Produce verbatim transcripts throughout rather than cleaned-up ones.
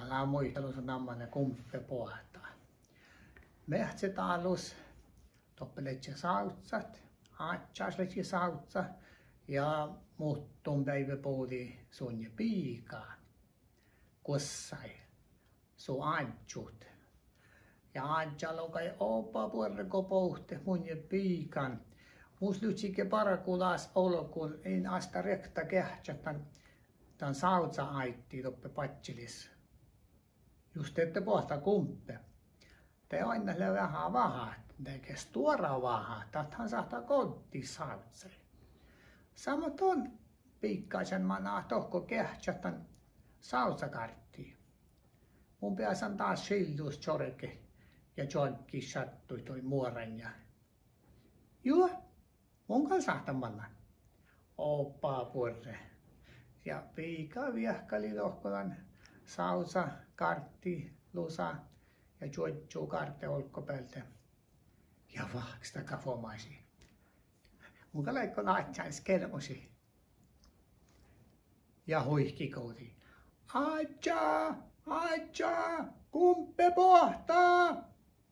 Lea muitalus namma lea Gumpe boahtá. Meahccedálus doppe ledje sávzzat, ádjás ledje sávzza ja muhtun beaivve bođii sunnje biigá guossái su áddjut. Ja áddjá logai: Oba buorre go bohtet munnje biigán. Mus livččii ge bargu das olgun, in astta riekta geahččat dan, dan sávzaáiddi doppe badjelis. Jus de ledje boahtá Gumpe, de oainnát lea veahá vahat, de ge stuorra vahat, dat han sáhttá goddit sávzzái. Seamma don biiggážan manná dohko geahččat dan sávzagárddi. Mun beasan dás šiljus čorget ja čoaggiid šadduid doppe muorán ja. Juo, mun gal sáhtán manná. Oba buorre. Ja biigá viehkalii dohko dan sávzagárddi lusa ja čuožžu gárde olggobealde. Ja vahkestaga fuomášii: Mun gal áiggun ádjánis gelbmošii. Ja huikigođii: Ádjá, ádjá, Gumpe boahtá,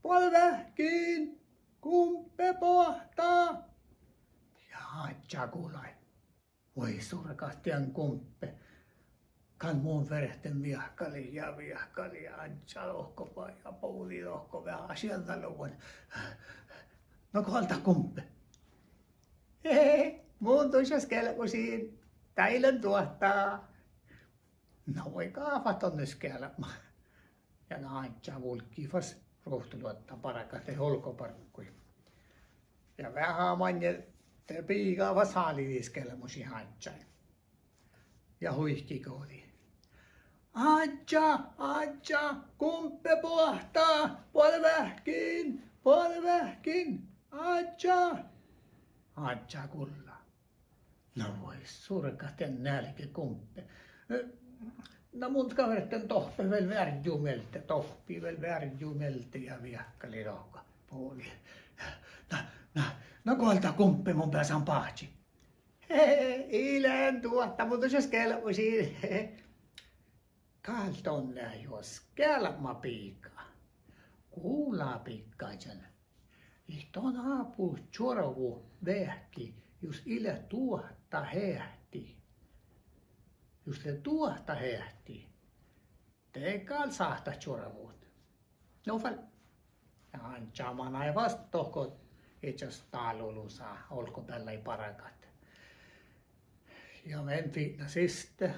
boađe veahkkin, Gumpe boahtá. Ja ádjá gulai: Vuoi surgat, dien Gumpe. Gal mun ferten viehkalii. Ja viehkalii ádjá dohko ja bođii dohko veahá šieđđalogi. Na go dat, Gumpe? Mun duššas gelbmošin, dál lean duohta. Na vuoi, gáfat don skelbma. Ja na ádjá vulggii fas ruovttoluotta bargat, olggobargguid. Ja veahá maŋŋel de biigá fas háliidii skelbmošii ádjái. Ja huikigođii: Ádjá, ádjá, Gumpe boahtá, boađe veahkkin, boađe veahkkin, ádjá. Ádjá gullá: Na vuoi surgat, dien nealge Gumpe. Na mun gal ferten dohppe vel vearjju mielde. Dohppii vel vearjju mielde ja viehkalii dohko bođii. Na, na, na go dat, Gumpe, mun beasan báhči? Ii lean duohta, mun duššas gelbmošin. Gal don lea juo skelbma biigá. Gula biiggážan. It don ábu čuorvu veahki jus ii leat duohta heahti. Jus leat duohta heahti, de gal sáhtát čuorvut. Nu fal. Ja ádjá manai fas dohko iežas dálu lusa olggobeallái bargat. Ja vel fitna siste.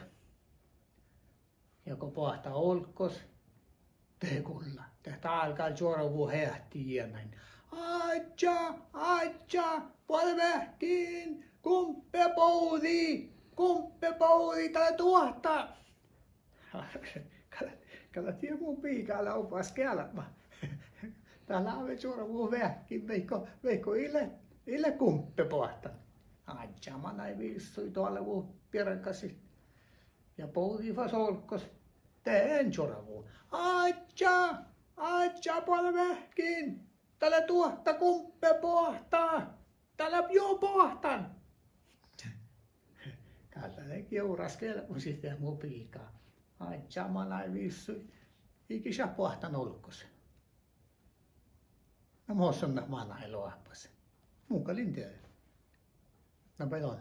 Ja go boahtá olggos, de gullá, de dál gal čuorvu heahti jienain: Ádjá, ádjá, boađe veahkkin, Gumpe bođii, Gumpe bođii, dat lea duohta. Gal, gal dat die mu biigá lea oba skelbma. Dat lávii čuorvu veahkkin, vaikko, vaikko ii leat, ii leat Gumpe boahtán. Ádjá manai vissui doalvut biergasiid ja bođii fas olggos. De ain čuorvu: Ádjá, ádjá, boađe veahkkin, dat lea duohta, Gumpe boahtá. Dat lea juo boahtán. Gal dat lei juras gelbmošit de mu biigá. Ádjá manai vissui, ii ge šat boahtán olggos. Na mo son dat manai loahpas? Mun gal in dieđe. Na bai don.